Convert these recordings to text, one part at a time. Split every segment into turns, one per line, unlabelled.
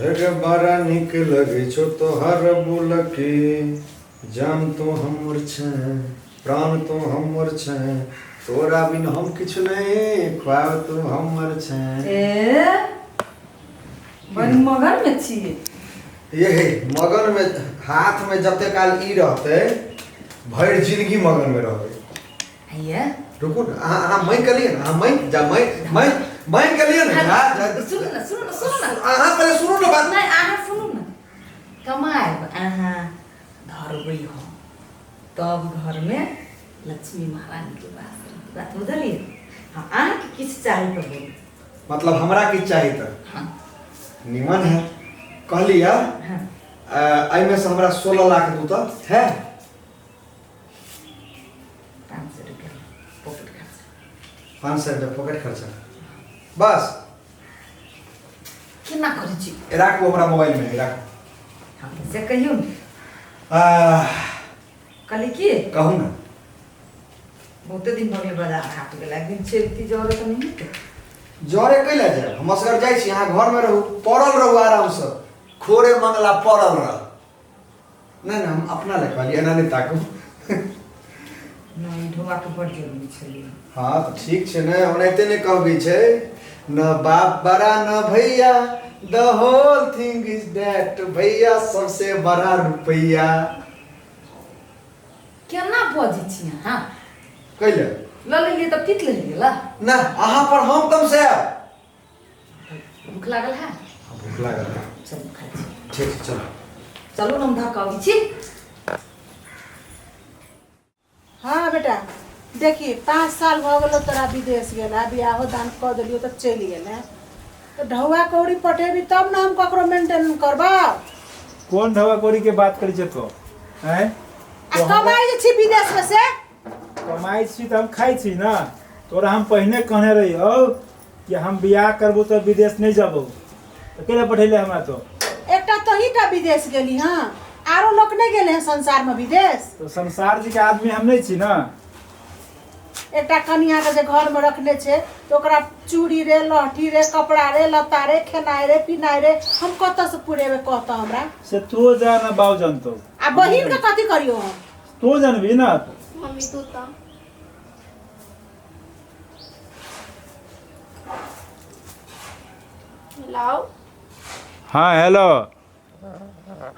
रे बड़ा नीक लगै छौ तोहर बुलकी जान तो हमर छै प्राण तो हमर छै तोरा बिन हम किछु नहि ख्वाब तो हमर छै।
ए बड़ मगन में छियै।
ये हे मगन में हाथ में जते काल ई रहतै भरि जिंदगी मगन में रहबै।
ये
रुकू ने अहाँ अहाँ मांगि के लिअ ने अहाँ मांगि जा मांगि मांगि मांगि के लिअ ने जा जा-
सुनू ने सुनू ने सुनू ने।
अहाँ पहिले सुनू ने बात।
नहि अहाँ सुनू ने, कमाएब अहाँ धरबै हम तब घरमे लक्ष्मी महारानीके वास रहत। बात बुझलियै? हँ अहाँके किछु चाही तऽ बोलू।
मतलब हमरा किछु चाही तऽ
हँ
निमन है कहली है।
हँ
एहिमे से हमरा 16 लाख दू तऽ है।
500 रुपया पॉकेट खर्चा।
500 रुपया पॉकेट खर्चा बस।
केना करै छी?
राखू हमरा मोबाइल में राखू।
हँ से कहियौ ने।
आह,
कहली की
कहू ने।
बहुते दिन भऽ गेलै बाजार हाट गेला, एक दिन चलती जरे तऽ नहि हेतै।
जरे कैला जायब? हम असगर जाइ छी, अहाँ घरमे रहू, पड़ल रहू आरामसँ, खोरे मंगला पड़ल रह। नहि नहि हम अपना लए कहलियै, एना नहि ताकू।
नहि ढोआके बड़ जरूरी छलै।
हाँ तऽ ठीक छै ने, ओनाहिते नहि कहबी छै न बाप बड़ा न भैया, the whole thing is that भैया सबसे बड़ा रुपैया।
केना बजै छी अहाँ?
कैले
लऽ लेलियै तऽ पीट लेलियै ला
ना अहाँ पर हम तम से आयब।
भूख लागल है?
हाँ, भूख लागल है।
चलू खाइ छी।
ठीक छै चलो।
चलू ने हम धऽ कऽ अबै छी।
हाँ बेटा देखी 5 साल भऽ गेलो तोरा विदेश गेला, बियाहो दान कऽ देलियो तऽ चलि गेलै, तऽ ढौआ कौड़ी पठेबी तब ने हम ककरो मेंटेन करबौ।
कोन ढौआ कौड़ी के बात करै छै तो आँय?
आ कमाइ जे छी विदेश में से?
कमाइ छी तऽ हम खाइ छी ना। तोरा हम पहिने कहने रहियौ कि हम बियाह करबो तऽ विदेश नहि जबो, तऽ केना पठेले हमरा तो?
एकटा तोही टा विदेश गेली हँ, आरो लोक नहि गेले हँ संसार में विदेश?
तो संसार जी के आदमी हम नहीं छी ना।
एकटा कनिया के जे घर में रखने छे तो ओकरा चूड़ी रे लहठी रे कपड़ा रे लत्ता रे खेनाइ रे पिनाइ रे हम कतऽ से पुरेबे कहतऽ हमरा?
से तू जान बाबू जानतो।
आ बहिन के कथी करियो हम?
तू जानबी ना।
मम्मी तू तो हेलो।
हाँ हेलो।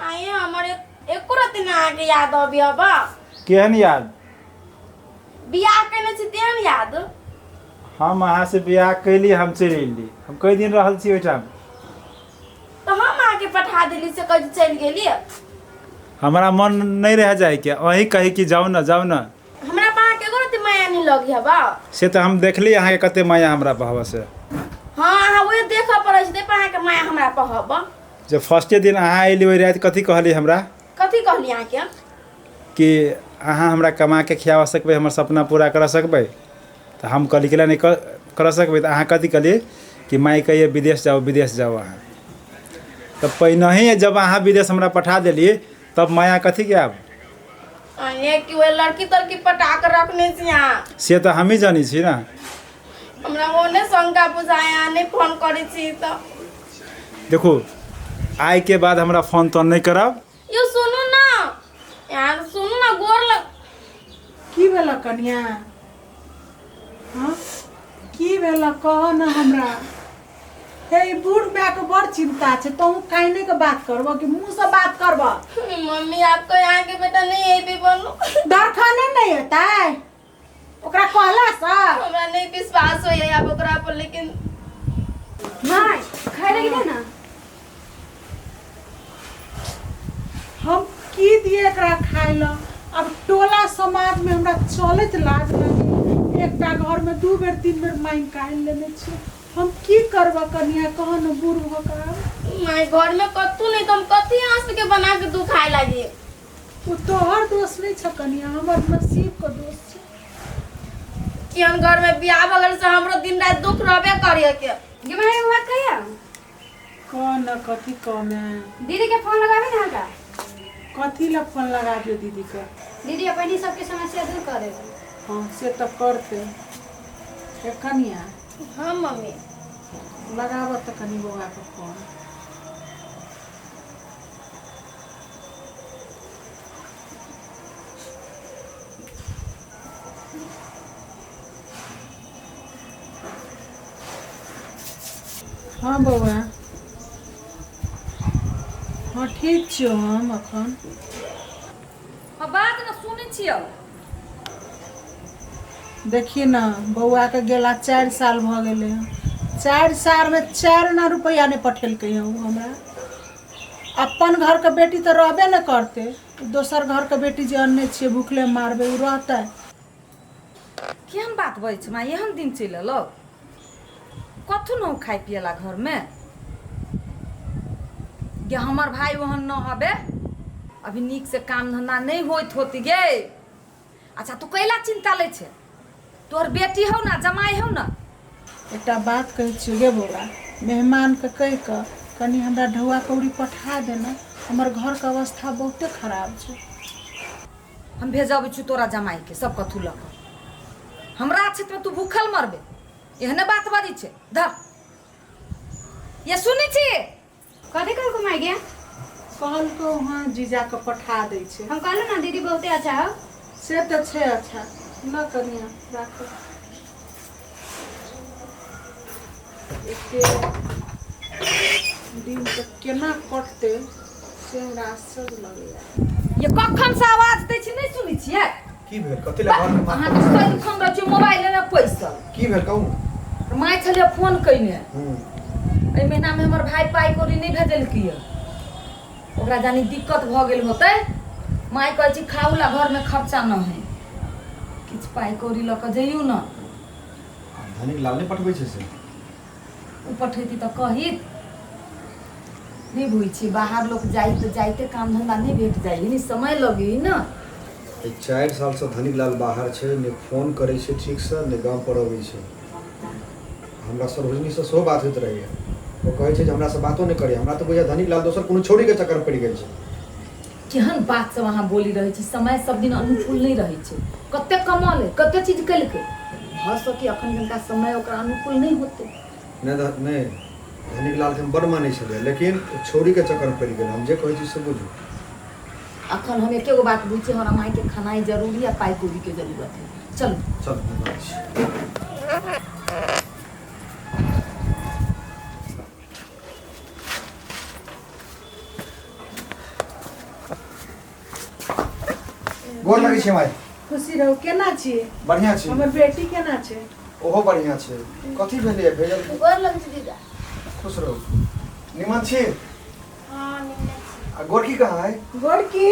आये हमर एको रति ना अहाँके याद अबी अब?
केहन याद?
बियाह केने छी तेहन याद।
हम अहाँ से बियाह कैली, हम चलि अयली, हम कई दिन रहल छी ओहिठाम।
तऽ हम अहाँके पठा देली से कहि चलि गेली।
हमरा मन नहीं रह जाए के, अहीं कही कि जाउ ना जाउ ना।
हमरा पर अहाँके एको रति माया नहीं लगी हबा।
से तऽ हम देखली अहाँके कते माया हमरा पर हबा से।
हाँ अहाँ वही देखऽ पड़ै छै, ताहि पर अहाँके माया हमरा पर हबा।
जब फर्स्टे दिन अहाँ अयली ओहि राति कथी कहली हमरा?
कथी कहली अहाँके?
कि अहाँ हमरा कमा के खियाबऽ सकबै, हमर सपना पूरा करऽ सकबै? तऽ हम कहली कि नहि करऽ सकबै। तऽ अहाँ कथी कहली कि माय कहिए विदेश जाउ विदेश जाउ अहाँ। तऽ पहिनहि जब अहाँ विदेश हमरा पठा देली तब माया कथी के आब?
अने कि ओहि लड़की तड़की पटा के रखने छी अहाँ?
से तऽ हमही जानै छी ना।
हमरा ओने शंका बुझाय, अहाँ नहि फोन करै छी तऽ।
देखू आइ के बाद हमरा फोन तोन नहि करब।
यौ सुनू ना, यहाँ सुनू ना, गोर लग।
की भेल कनिया? हाँ की भेल कह न हमरा। हे ई बूढ़ माय के बड़ चिंता छै, तहु काने के बात करब कि मुंह से बात करब?
मम्मी आपको यहाँ के बेटा नहीं है भी बनू।
दरखाने नहीं हेतै ओकरा कहला से?
हमरा नहीं विश्वास होइए आप ओकरा पर, लेकिन
माय खाय लगी दे ना।
हम की दिए एकरा खाय ल? अब टोला समाज में हमरा चलैत लाज लगे, एकटा घर में 2 बेर 3 बेर मांगि के आनि लेने छी, हम की करब कनिया कह न बूढ़ भ के आब?
माय घर में कत्तू नहीं तो हम कथी यहाँ के बना के दू खाय लागी?
ओ तोहर दोष नहीं छ कनिया, हमर नसीब के दोष छ।
कि हम घर में बियाह भ गेल से हमरो दिन रात दुख रहबे करिए के।
गे माय एगो बात कहिया?
कह न कथी कहमे?
दीदी के फोन लगाबे ना हमरा।
कथी ला फोन लगाबियो दीदी के?
दीदी अपनी सबके समस्या दूर कर देबे।
हाँ से तऽ करते। ए कनिया।
हाँ मम्मी।
लगाबऽ तऽ कनि बौआ के फोन। हँ बौआ, हँ ठीक छियौ हम अखन।
हँ बात ने सुनै छियौ।
देखी ने बौआके गेला 4 साल भऽ गेलै हँ, 4 सालमे 4 आना रुपैआ नहि पठेलकै हँ ओ हमरा। अपन घरके बेटी तऽ रहबे ने करतै, दोसर घरके बेटी जे अनने छियै भुखले मारबै, ओ रहतै?
केहन बात बजै छै माँ, एहन दिन चलि एलौ, कथू न खाइ पियला घरमे गे। हमर भाय ओहन न हबे, अभी नीक से काम धंधा नहि होइत होती गे। अच्छा तू कैला चिंता लै छै, तोहर बेटी हौ ना, जमाई हौ ना।
एकटा बात कहै छियौ गे बौआ, मेहमानके कहि कऽ कनि हमरा ढौआ कौड़ी पठा देना, हमर घरके अवस्था बहुते खराब छै।
हम भेजबै छी तोरा जमाईके सब कथू लऽ कऽ, हमरा क्षेत्रमे तू भूखल मरबे, एहने बात बजै छै। धर ये सुनै छी।
कथी कहलको माय गे?
कहलको हँ जीजाके पठा दै छै।
हम कहलहुँ ना दीदी बहुते अच्छा हो।
से तऽ छै अच्छा, ल कनिया राखो। एते दिन तऽ केना कटतै से हमरा आश्चर्य लगैया।
ये कखन से आवाज दै छी, नहि सुनै छियै?
की भेल? कथी लए घरमे माथ
अहाँ तऽ सदिखन रहै छी मोबाइलेमे पैसल।
की भेल कहू ने?
माय छलियै फोन कयने, एहि महीनामे हमर भाय पाइ कौड़ी नहि भेजलकै यऽ, ओकरा जानी दिक्कत भऽ गेल होतै। माय कहै छै खाउ ला घरमे खर्चा न है, किछु पाइ कौड़ी लऽ कऽ जइयौ ने।
धनिक लाल नहि पठबै छै से?
ओ पठैती तऽ कहित नहि। बुझै छियै बाहर लोक जाइ तऽ जाइते काम धन्धा नहि भेट जाइ है, समय लगै है ने।
एहि 4 सालसँ धनिक लाल बाहर छै, नहि फोन करै छै ठीकसँ, नहि गाम पर अबै छै। हमरा सरोजनीसँ सेहो बात होइत रहैए, ओ कहै छै जे हमरासँ बातो नहि करैए। हमरा तऽ बुझाइए धनिक लाल दोसर कोनो छौड़ीके चक्करमे पड़ि गेल छै।
केहन बात सब अहाँ बोली रहै छी, समय सब दिन अनुकूल नहि रहै छै। कते कमल है, कते चीज केलकै, भऽ सकी अखन जिनका समय ओकरा अनुकूल नहि होतै।
नहि नहि, धनिक लालके हम बड्ड मानै छलियै, लेकिन ओ छौड़ीके चक्करमे पड़ि गेल। हम जे कहै छी से बुझू।
अखन हम एके गो बात बुझै छी, हमरा मायके खेनाइ जरूरी आ पाइ कौड़ीके जरूरत है। चलू
चल हम आबै छी। गोर लगै छै माय।
खुशी रहू। केना छी?
बढ़िआँ छी।
हमर बेटी केना छै?
ओहो बढ़िआँ छै। कथी भेलैए भेजल?
गोर लगै छै जीजा।
खुश रहू। निमन छी?
हाँ निमन छी।
आ गोरकी कहाँ है?
गोरकी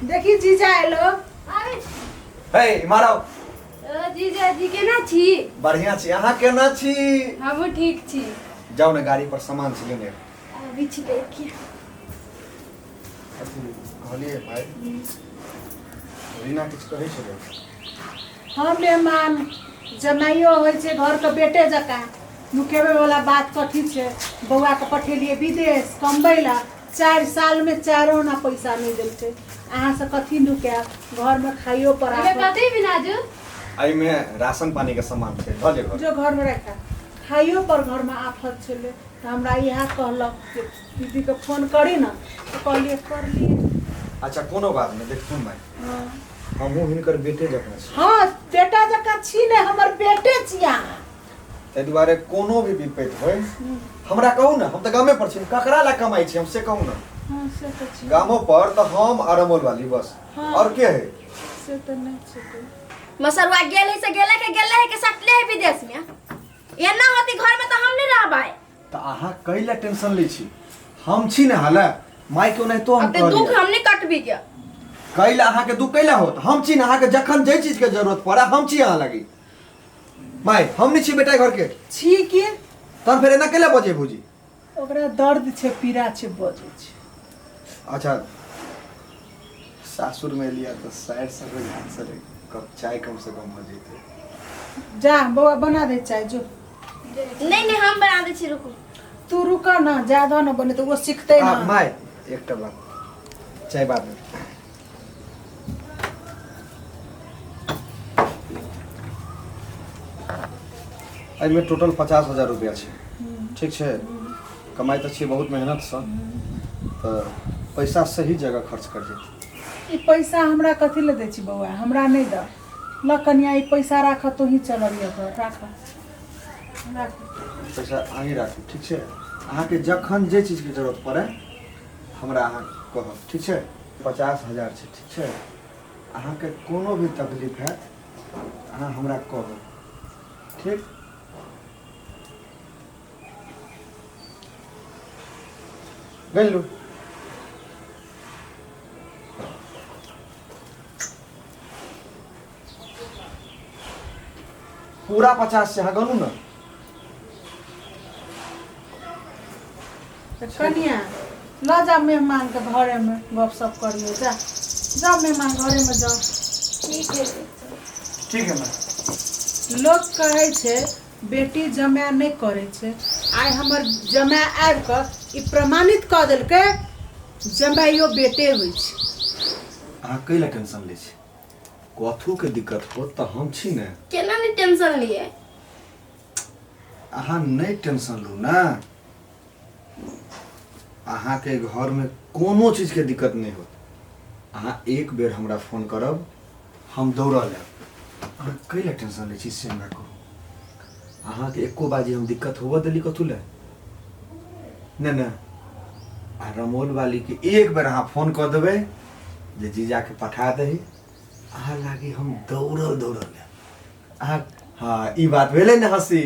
देखी जीजा एलो।
आबै छी।
हे मारो।
ओ जीजा जी केना छी?
बढ़िआँ छी, अहाँ केना छी?
हमहूँ ठीक छी।
जाउ ने गाड़ी पर सामान छै लेने।
अभी छी देखिए।
अथी कहलियै भाइ, रीना किछु कहै छलै?
हम मेहमान जमाइयो होइ छै घरके बेटे जकाँ, नुकेबै वाला बात कथी छै? बौआके पठेलियै विदेश कमबै लए, 4 सालमे 4 आना पैसा नहि देलकै। अहाँसँ कथी नुकायब, घरमे खाइयो पर
एहिमे कथी बिनाजू?
एहिमे राशन पानी के सामान छै, धऽ ले घर।
जो घरमे राखा, खाइयो पर घरमे आफत छलै तऽ हमरा इएह कहलक जे दीदीके फोन करी ने, तऽ कहलियै करलियै।
अच्छा कोनो बात नहि, देखथुन माय।
हँ
हमहूँ हिनकर बेटे जकाँ छी।
हँ बेटा जकाँ छी ने, हमर बेटे छी अहाँ।
ताहि दुआरे कोनो भी विपत्ति होय हमरा कहू ने, हम तऽ गामे पर छी, ककरा लए कमाइ छी हम से कहू ने।
हँ से तऽ छी।
गामो पर तऽ हम आ रमोल वाली बस,
हँ।
आओर के है?
से तऽ नहि छै कोइ।
मसरुआ गेल है से गेले के गेले है के सटले है विदेश में, एना होती घर में तो हम नहीं रहबै।
तऽ अहाँ कै लए टेंशन लै छी, हम छी ने हाले माय के ओनाहितो हम
अब ते दुख
कहलियै।
हम नहीं कटबी के।
कै लए अहाँके दुख कै लए होत? हम छी ने अहाँके, जखन जाहि चीजके जरूरत पड़े हम छी अहाँ लगी। माय हम नहि छी बेटा घरके?
छी की।
तहन फेर एना कैला बजै भौजी?
ओकरा दर्द छै, पीड़ा छै, बजै छै।
अच्छा सासुरमे एलियै तऽ साइड से रोज हाथ से कप चाय कम से कम भऽ जैतै।
जा बौआ बना दे चाय जो।
नहीं नहीं हम बना दै छी, रुकू।
तू रुक ना, ज्यादा न बने तऽ ओ सिखतै ना।
माय एकटा बात, चाय बादमे। एहिमे टोटल 50,000 रुपया छै, ठीक छै? कमाइ तऽ छियै बहुत मेहनतसँ, तऽ पैसा सही जगह खर्च कर जेतै।
ई पैसा हमरा कथी लए दै छी बौआ? हमरा नहि दऽ, ल कनिया ई पैसा राख, तोही चलबिह घर, राख राख।
पैसा अहीं राखू, ठीक छै? अहाँके जखन जे चीजके जरूरत पड़े हमरा अहाँ कहब, ठीक छै? 50,000 छै, ठीक छै? अहाँके कोनो भी तकलीफ हैत अहाँ हमरा कहब, ठीक? गैलू। पूरा 50 से अहाँ गनू ने।
तऽ कनिया लऽ जा मेहमानके घरेमे गपशप करियौ, जा जाओ मेहमान घरेमे जाओ।
ठीक है।
ठीक है मैम।
लोक कहै छै बेटी जमाय नहि करै छै, आइ हमर जमाय आबि कऽ ई प्रमाणित कऽ देलकै जमाइयो बेटे होइ छै।
अहाँ कै लए टेंशन लै छी? कथू के दिक्कत होत तऽ हम छी ने।
केना नहीं टेंशन लिए?
अहाँ नहि टेंशन लू ना, अहाँके घरमे कोनो चीजके दिक्कत नहि होत। अहाँ एक बेर हमरा फोन करब, हम दौड़ल आयब। अहाँ कै लए टेंशन लै छी से हमरा कहू। अहाँके एको बाजी हम दिक्कत होबऽ देली कथू लए? नहि ने। आ रमोल वालीके एक बेर अहाँ फोन कऽ देबै जे जीजाके पठा दही, अहाँ लागी हम दौड़ल दौड़ल आयब। अहाँ हाँ ई बात भेलै ने हँसी।